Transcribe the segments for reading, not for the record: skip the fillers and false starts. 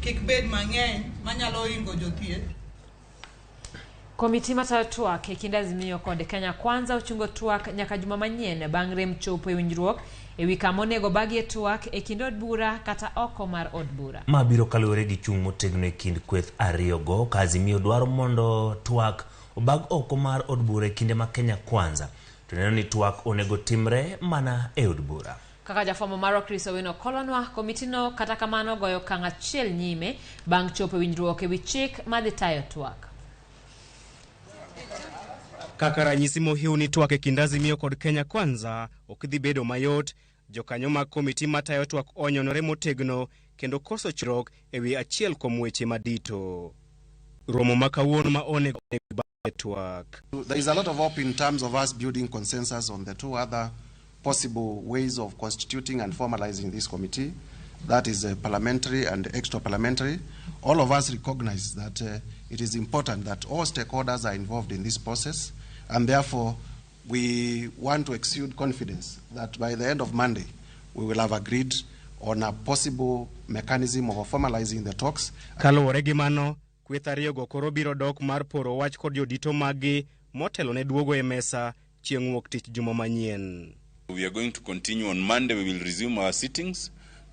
Kik bed mang'eny manyalo hingo jothieth. Komiti matayo twak e kind Azimio kod Kenya Kwanza ochungo twak nyaka juma manyien bang' rem chopo e winjruok e wi kama onego bagie twak e kind od bura kata oko mar od bura. Ma biro kaluwore gi chung' motegno e kind kweth ariyogo ka Azimio dwaro mondo twak obag oko mar od bura e kinde ma Kenya Kwanza to neno ni twak onego timre mana e od bura. Kaka jafwambo marwa Chris Owino kolonwa, komitino kata kamano goyo okang' achiel nyime bang' chopo e winjruok e wi chik madhi tayo twak. Kaka ranyisi mohiu ni twak e kind Azimio kod Kenya Kwanza ok dhi bedo mayot, jokanyo mag komiti matayo twak onyonore motegno kendo koso chirok e wi achiel kuom weche madito. Romo ma kawuono ma onego e twak. There is a lot of hope in terms of us building consensus on the two other possible ways of constituting and formalizing this committee, that is parliamentary and extra parliamentary. All of us recognize that it is important that all stakeholders are involved in this process, and therefore we want to exude confidence that by the end of Monday we will have agreed on a possible mechanism of formalizing the talks. Kaluwore gi mano, kweth ariyogo koro biro dok mar poro wach kod jodito maggi motelo ne duogo e mesa chieng' wuok tich juma manyien. We are going to continue on Monday. We will resume our sittings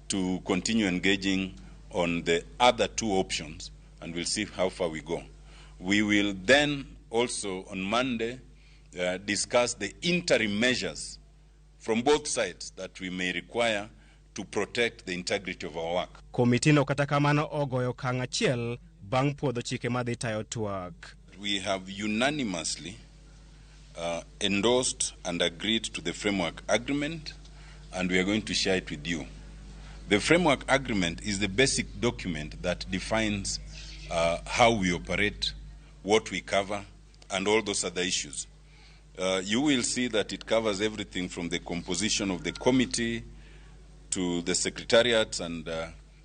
to continue engaging on the other two options, and we'll see how far we go. We will then also on Monday discuss the interim measures from both sides that we may require to protect the integrity of our work. Komitino kata kamano ogoyo okang' achiel bang' puodho chike madhi tayo twak. We have unanimously endorsed and agreed to the framework agreement, and we are going to share it with you. The framework agreement is the basic document that defines how we operate, what we cover, and all those other issues. You will see that it covers everything from the composition of the committee to the secretariat and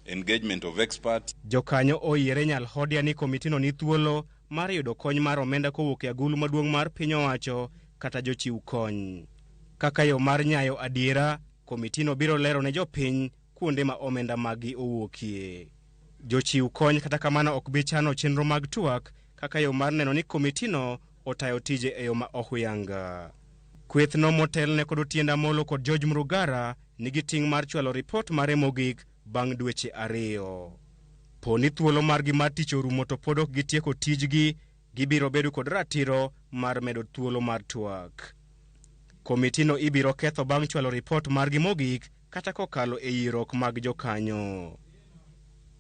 engagement of experts. Jokanyo oyiere nyalhodia ni komitino ni thuolo mar yudo kony mar omenda kowuok e agulu maduong' mar piny owacho kata jochiw kony. Kaka yo mar nyayo adiera, komitino biro lero ne jopiny kuonde ma omenda maggi owuokie. Jochiw kony kata kamano ok bi chano chenro mag twak kaka yo mar neno ni komitino otayo tije e yo ma ohuyanga. Kwethno motelne kod Otiende Amollo kod George Mrugara nigi ting' mar chwalo ripot mare mogik bang' dweche 2. Po ni thuolo margi mar tich orumo to pod ok gitieko tijgi, gibiro bedo kod ratiro mar medo thuolo mar twak. Komitino ibiro ketho bang' chwalo ripot margi mogik kata kokalo e yierruok mag jokanyo.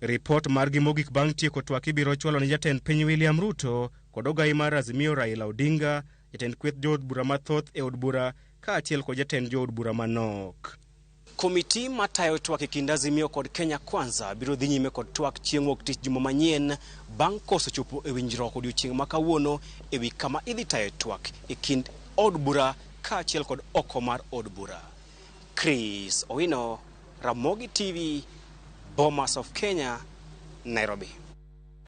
Ripot margi mogik bang' tieko twak ibiro chwalo ne jatend piny William Ruto kod ogai mar Azimio Raila Odinga, jatend kweth jood bura mathoth e od bura kaachiel kod jatend jood bura manok. Komiti matayo twak e kind Azimio kod Kenya Kwanza biro dhi nyime kod twak chieng' wuok tich juma manyien bang' koso chopo e winjruok odiochieng' ma kawuono e wi kama idhi tayo twak e kind od bura kaachiel kod oko mar od bura. Chris Owino, Ramogi TV, Bomas of Kenya, Nairobi.